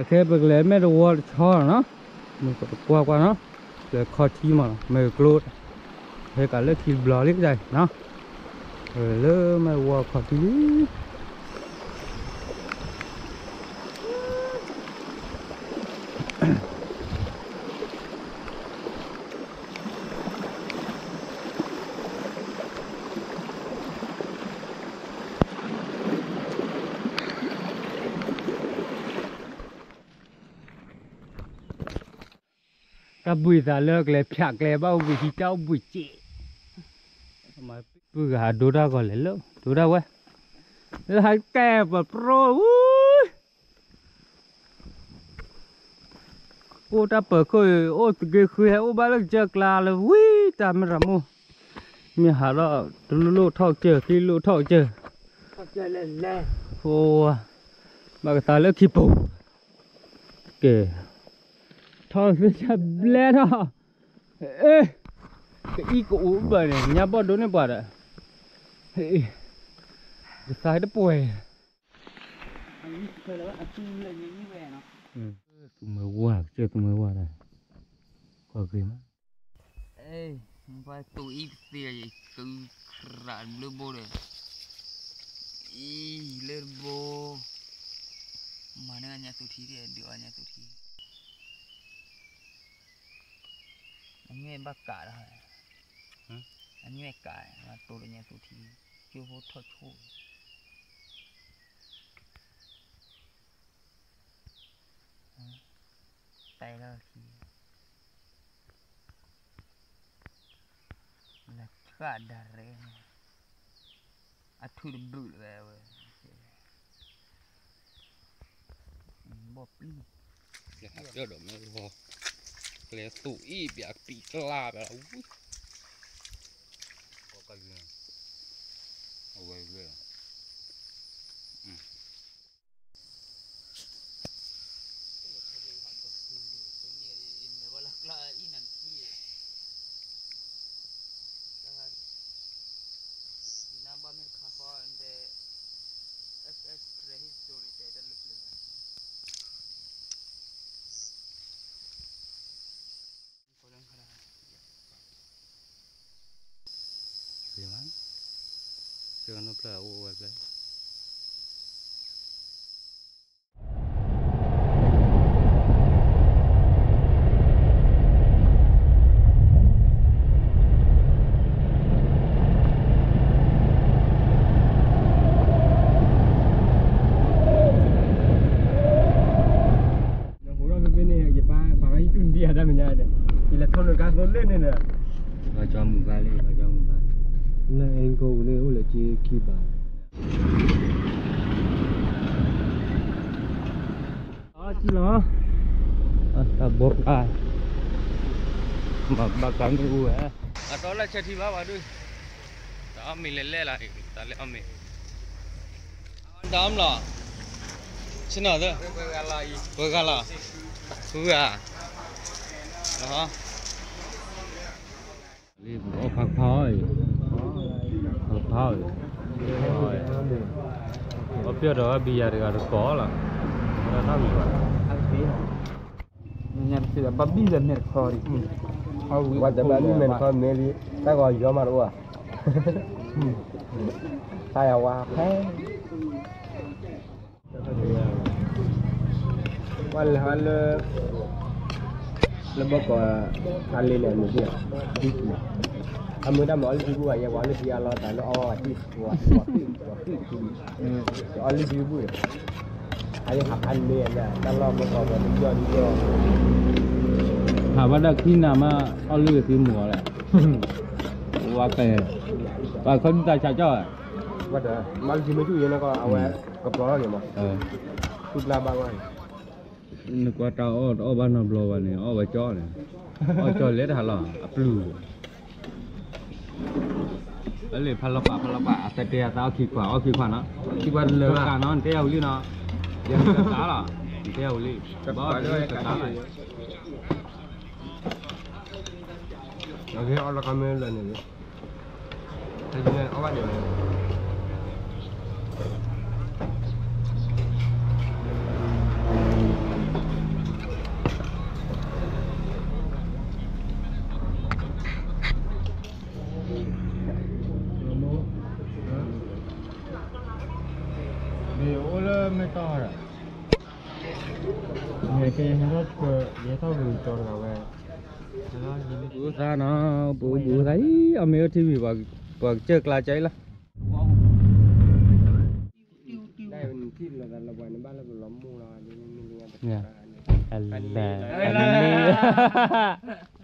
ခဲပကလဲၤမဲာ်တဝီတဆီနီၤ, မ့ၢ်ကကွၢ်ကွၢ်နီၤ, လဲၤခီထံမးနီၤ, မ့ၢ်ကျိ, ဟဲကးလၢခံတဘျီလံဒၣ်နီၤ, လၢမဲာ်တဝီခီထံလံ. တၢ်ဘှံးသးလၢကျဲဖၠးကျဲဘၣ်အိၣ်ဘှံးဟံးတၢ်အိၣ်ဘှံးစ့ၢ်, ပုၢ်ဂၤဒိတၢ်ဂီၤလဲၤလၢ ဒိတၢ်ဝဲ, လၢဟဲကဲပပြိဝူ အိၣ်တၢ်ပၢၤခိၣ်အံၤ အိၣ်သက့ဃုဟဲ အိၣ်ဘၣ်လၢကစၢၢ်ကျါလၢဝံတၢ်မ့ၢ်ရမိၢ်, မ့ၢ်ဟးထီၣ်တလိၣ်လိၣ်ထီၣ်ကစၢၢ် ချံလိၣ်ထီၣ်ကစၢၢ်, ဘၣ်ကသးလၢခံပူၤ, ကဲ, ထီၣ်သ့ၣ်ဘျဲထီၣ်, အ့, ကအံၣ်ကအိၣ်ဘၣ်န့ၣ် ညါဘီၣ်ဒိန့ၢ်ပှၤဒီး, ကသးတပှဲၤ သုးမွဲဝါ ကစၢၢ်သုးမွဲဝါဒၣ်, ကွၢ်ဂ့ၤမး, ပှၤသူၣ်အံၣ်ပသ့ ယကုခရးဘျုးဘိဒီး, အံၤလၢတဘိ, မၤန့ၢ်ညါသူၣ်ထံဒီး ဒုးအီၣ်ညါသူၣ်ထံ, အညွဲၣ်ဘၣ်ကးဒီး, အညွဲၣ်ကး, တိၤလၢညါသူၣ်ထံ, ကၠိဖိထီၣ်ဆိ, တဲလီၤခံ လၢဃၣ်ဒၣ်ရဲၣ်, အထုးတဘုးလၢၤဝဲ, ဘီၣ်ပျံၤ, လၢဟးပၠီၣ်ဒီးမ့ၢ်ဂီၤ, ကျဲသူၣ်အံၣ်ပျးပံးကျါပျးလီၤ, အဝဲ, နဟူးထီၣ်ဖဲဖဲန့ၣ် ယပၢ်ပာ်ထီၣ်ယတူၢ်နံၣ်အတၢ်မဲာ်ညါဒီး, ယလဲၤထီၣ်နကါသိလၢန့ၣ်ဒီး, ပှၤကၠီမုၢ်ဘါလံ ပှၤကၠီမုၢ်ဘါ, လၢအဲကိပူၤန့ၣ်အိၣ်လၢက့ခံဘး, အီၣ်ကံလီၤ, တၢ်ဘီပျါ, ဘၣ်ကါမ့ၣ်အူဝဲ, အတီလၢဆဲထံဘၣ်ဝဲဒုး, တၢ်အီၣ်မ့ၤလဲၤလဲၣ်လီၤ, တၢ်လဲၤအီၣ်မ့ၤ တၢ်အီၣ်မ့ၤလီၤ, ဆ့ၣ်နီၤသၢ, ပှဲၤဂၤလီၤ, ပှဲၤဂၤ, လၢအီၣ်ဖးဖးအံၤ, ဖးဖးအံၤ, အီၣ်ပျီၢ်ဒီးဘံယၤတဂၤတကိးလီၤ, တၢ်မံၤဘၣ် ဘၣ်ဘံၣ်လၢမဲာ်တခီ, ဝဲတဘၣ်ဘံၣ်မဲာ်တခီမ့ၢ်လံ, တၢ်ဂီၤယီၤမးတအိၣ်ဧါ, တၢ်ယၤဝါဖဲ ပှၤလဲၤဟးလၢ လၢဘီကီး အလ့န့ၣ် အမုၢ်ဒံၣ်, အမုၢ်တၢ်မၤအီၣ်လၢဖံဘူၣ်ဘၣ် ယဲပှၤအီၣ်လၢဖံအလီၤတၢ်လၢအီၣ်ဝဲဝဲတံၢ်, ဝဲတံၢ်, အီၣ်လၢဖံဘူၣ်န့ၣ်, အယဟးဖးန့ၣ် တၢ်လီၢ်ဘီကီးပှၤတကီၢ်ဒ်ကီၢ်, ဟးဘၣ်ဒၣ်ခံနၤမး အီၣ်လၢဖံမုၢ်အီၤလဲၣ်, ဝါကဲ, ပှၤခီဒုတၢ်ဆးကၠီၣ်, ဝဲတၢ်, မၤလၢဖံမ့ၢ်ဆူၣ်ယဲန့ၣ်ကီး အဝဲကပျီထီၣ်က့ၤမး, ဆူပျၢ်ဘၣ်ဝဲ နကွၢ်တၢ်အီၣ်တအီၣ်ဘၣ်နီတဘျီဘၣ်န့ၣ် အီၣ်ဝဲကၠီန့ၣ်, အီၣ်ကၠီလဲၤတဟးလီၤ အပျုၢ်, အလံာ်ဖးလီၤပာ်ဖးလီၤပာ် အတတဲအသးအီၣ်ခံခွါ အီၣ်ခံခွါနီၤ, ခံခွါတလၢဘၣ်နီၤ နတဲအဝံၤလံနီၤ, ယကသးလီၤ, နတဲအဝံၤလံ, ဘၣ်အီၣ်တသးလီၤ, အီၣ်လီၤကမ့ၢ်လၢန့ၣ်လံ အီၣ်ဘၣ်န့ၣ်လံ, တၢ် ကဲ ဟဲထီၣ်ဆှၢ ယဟဲထီၣ်ဂုာ်ကၠီတဂၤဝဲ, ပူသးနီၤ, ပူပူသးအံၤ အမ့ၢ်အိၣ်ထံမံၤ ပှၤကစၢၢ်ကျါကၠီအံၤလီၤ. နထံၣ်လီၤသးလၢပှၤန့ၣ်ဘၣ်လၢပလီၤမူလီၤ, အလဲၤ အလဲၤ